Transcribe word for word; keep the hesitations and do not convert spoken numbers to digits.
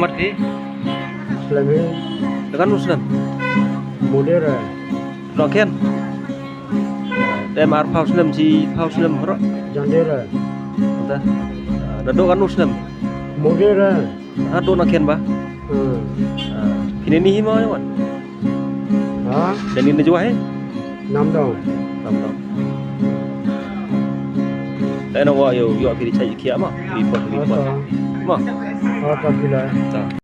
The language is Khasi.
Pat ki? Slem hi. Da katno snem? Mode re. Nongkhen. Em ar phaw snem, chi phaw snem ro. Jande re. Da. Da do katno snem? Mode re. Ah, do nongkhen ba. Hmm. Ah, kine ni hi ma wan. Ha? Dani ni jua hi. Nam dong. Nam dong. Dai na wa yo yo kiri chai kia ma. Kiri pot kiri pot. Ma. Ata kila. Ta.